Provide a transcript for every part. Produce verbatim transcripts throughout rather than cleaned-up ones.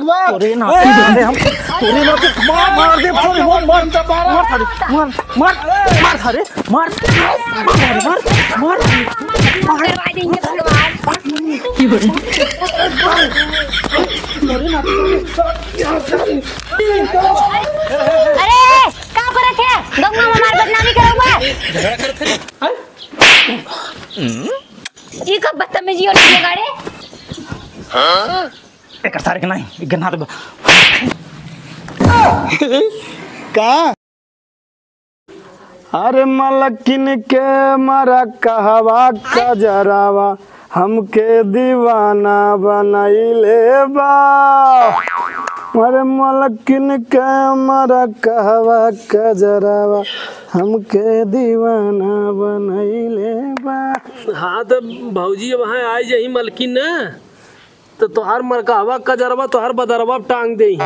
तोरे ना, ए, ए, हम, तोरे ना, मार, मार दे, sorry, मार, मार, मार, मार, मार, मार, मार, मार, मार, मार, मार, मार, मार। अरे, का करत है? गौवा में हमार बदनामी करत हुआ? ई का बदतमीजी होने लगा रे? एकर सारे के नहीं, ई गन्ना तो ब- का? अरे मलकिन के मरा कहवा कजरावा, हमके दीवाना बनैले बा। अरे मलकिन के मरा कहवा कजरावा, हमके दीवाना बनैले बा। हाँ, तो भौजी वहाँ आई जही मलकिन ना, तो तोहार मरकहवा कजरवा, तोहार बदरवा टांग देही।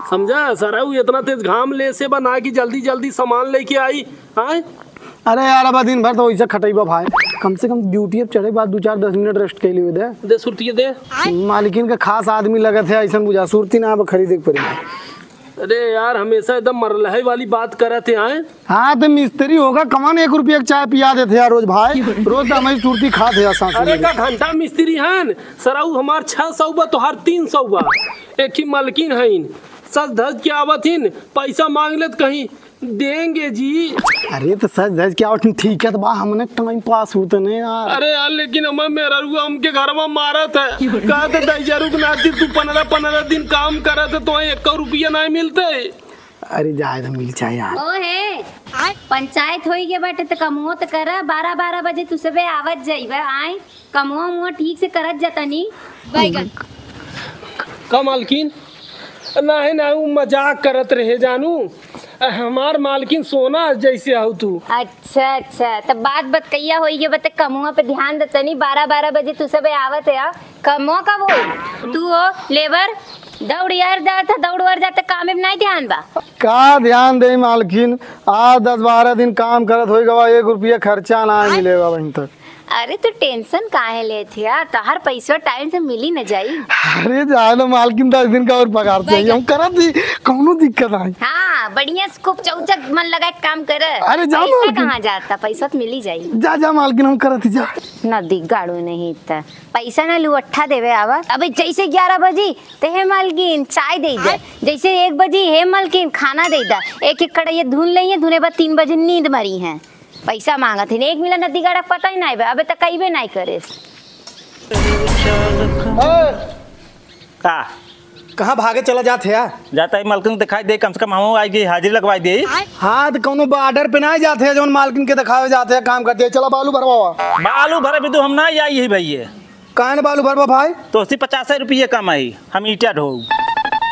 समझा? सरऊ इतना तेज घाम ले से बा ना कि जल्दी जल्दी सामान लेके आई। आय? अरे यार, अब दिन भर तो वैसे खटैबा भाई, कम से कम ड्यूटी अब चढ़े बाद दो चार दस मिनट रेस्ट कर लियो दे। दे सुरतिया दे। मालकिन का खास आदमी लगत है, ऐसा बुझा सुरती ना अब खरीदे के पड़ी। अरे यार, हमेशा एकदम मरलहे वाली बात करत है, आय? हाँ, तो मिस्त्री होगा, कमान एक रुपया के चाय पिया देते यार रोज भाई। रोज तो हमारी सुरती खात है यार, सांस अरे ले। का घंटा मिस्त्री हन, सरऊ हमार छह सौ बा, तोहार तीन सौ बा। एक ही मलकिन हईन, सज धज के आवत हिन, पैसा मांग लेत कहीं, "देंगे जी।" अरे तो सज धज के आवत हिन, ठीक है, तो बा, हमने टाइम पास होते नहीं यार। अरे यार, लेकिन हमार मेहररुआ हमके घरवा मारत है, कहत है, "दहिजरू के नाती तू पन्द्रह पन्द्रह दिन काम करत है, तो एक रुपया नहीं मिलते।" अरे जाए तो मिल जाए यार। ओ हे, पंचायत होई गए बाटे त कमो त करा, बारह बारह बजे तू सबे आवत जाइबा, आए कमो मुआ ठीक से करत जतनी। बैगन। का मालकिन? नाही ना, उ मजाक करत रहे जानू। हमार मालकिन सोना जैसे हऊ तू। अच्छा अच्छा, त बात बतकैया होई गए बा त कमुआ पे ध्यान दतनी, बारह बारह बजे तू सबे आवत है। कमो कब होई? तू हो लेबर, दौड़ यार जात है, दौड़ वर जात है, कामे में नहीं ध्यान बा। का ध्यान दे मालकिन, आज दस बारह दिन काम करत होई गवा, एक रुपया खर्चा ना मिले बा अभी तक। अरे तू टेंशन काहे लेत है यार, तोहार पैसा टाइम से मिली न जाई। अरे जाए दो मालकिन, दस दिन का और पगार चाहिए, हम करत ही, कौनो दिक्कत आई। हाँ, बढ़िया से खूब चौचक मन लगा के काम कर। अरे जाओ पैसा मालकिन। कहाँ जाता, पैसा तो मिली जाई। जा जा मालकिन, हम करत ही जा। नदी गाड़ू नहीं त पैसा ना लुअट्ठा देवे आवा। अबे जैसे ग्यारह बजी, ते हे मालकिन, चाय दे दे। जैसे एक बजी, हे मालकिन, खाना दे दा। एक एक कड़ाइया धुन लेइए, धुने बाद तीन बजे नींद मरी हैं। पैसा मांगत है, एक मिला नदी गाड़ा पता ही नहीं बा, अबे तक कईबे नहीं करे। का? कहाँ भागे चला जात है यार? जाता ही मालकिन दिखाई दे, कम से कम हमहू आई गई, हाजिरी लगवाई दे। हाँ, तो कौनो बॉर्डर पे ना जात है, जौन मालकिन के दिखावे जात है, काम करते हैं। चला बालू भरवावा। बालू भरे भी तो हम ना आई ही भैया। काहे न बालू भरवा भाई? तो अस्सी पचास रुपये कम आई, हम ईटा ढोऊ।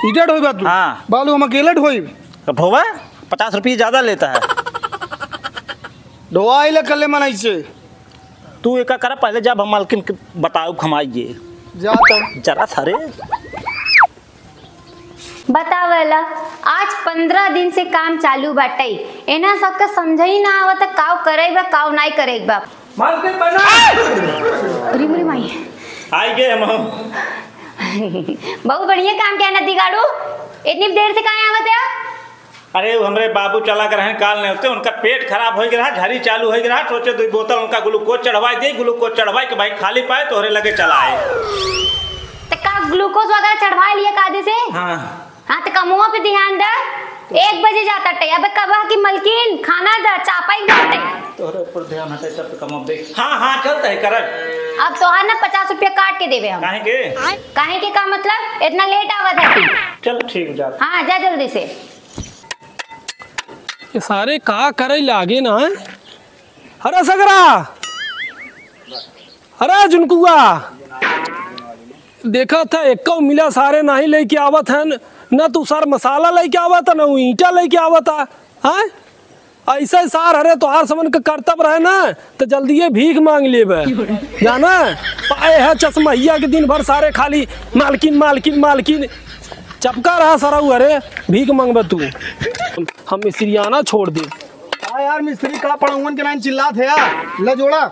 ईटा ढोई बा तू? हाँ। बालू हम अकेले ढोई। तो ढोवा, पचास रुपये ज्यादा लेता है। ढोआ आइले कल्ले मन ऐसे। तू एका करा, पहले जब हम मालकिन के बताओ, खमाइए। जा तब। जरा सारे। बतावला, आज पन्द्रह दिन से काम चालू बाटे, एना सबके समझ ही ना आवत काव करे बा, काव नाई करे बा। मालकिन प्रणाम। अरे मोरी माई। आई गए हम। बहुत बढ़िया काम किया नदी गाड़ू, इतनी देर से काहे आवत है? अरे, वो हमरे बाबू चला के रहन काल नेवते, उनका पेट खराब होइ गया, झरी चालू होइ गया, सोचे दो बोतल उनका ग्लूकोज चढ़वाई दे, ग्लूकोज चढ़वाई के भाई खाली पाए तोहरे लगे चला आए। त का ग्लूकोज वगैरह चढ़वा लिया कादे से? हाँ। हाँ, त कमुआ पे ध्यान दे, एक बजे जाता टे, अबे कबा कि मलकिन खाना दे, चापा ही बाटे। तोहरे ऊपर ध्यान हटे तब तो कमुआ देख। हाँ, हाँ, चलता है करब। अब तोहार ना पचास रुपया काट के देवे हम। काहे के? काहे के का मतलब? इतना लेट आवत है तू। चल ठीक जा। हाँ, जा जल्दी से। ये सारे का करे लागे ना है? अरे सगरा, अरे झुनकुआ, देखा था एक्को मिला सारे नहीं लेके आवत है, न तू सार मसाला लेके आवत है, न ऊ ईंटा लेके आवत है, हैं? ऐसे सार हरे तोहार समन के करतब रहे ना, तो जल्दी ये भीख मांग लेबे, जाना? पाए है चश्महिया के दिन भर सारे खाली मालकिन, मालकिन, मालकिन। चपका रहा सरऊ, अरे भीख मांगबे तू, हम मिस्त्रियाना छोड़ दे। हाँ यार मिस्त्री का पढ़ौवन के नाम चिल्लात है यार, ले जोड़ा।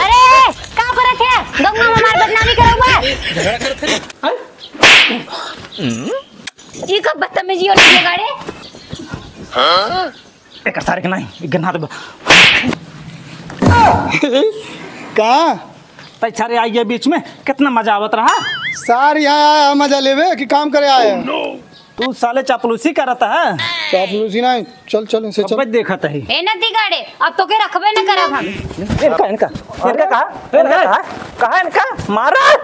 अरे, का करत है? गंगा में हमार बदनामी करत बा। ई का बदतमीजी होने लगा रे? एकर सारे के नहीं, ई गन्ना देबो। का? तै सारे आई गए बीच में, कितना मजा आवत रहा। सार यहाँ आया मजा लेवे कि काम करे आया? तू साले चापलूसी करत है। चापलूसी नहीं, चल, चल, इसे चल। अबे देखत है। ए नदी गाड़े, अब तोके रखबे न करब हम। इनका, इनका, इनका कहा? इनका कहा? कहा इनका? मारा।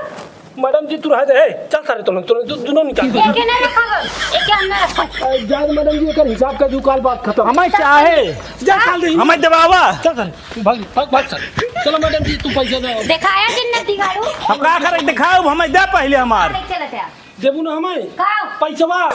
मैडम जी, तू रह दे। ए, चल सारे, तुम, तुम दु-, दुनों निकाल। एके ना रखब, एके हम ना रखब। ए, जान मैडम जी, एकर हिसाब का दू काल बात खत्म। हमें चाहे। जा साल दे। हमें दबावा। चल सारे, भाग, भाग, भाग सारे। चलो मैडम जी, तू पैसा दे। दिखाया कि नदी गाड़ू? हम का करे दिखाओ, हमें दे पहले हमार। चल, चल, चल। देबू ना हमें? का? पैसवा।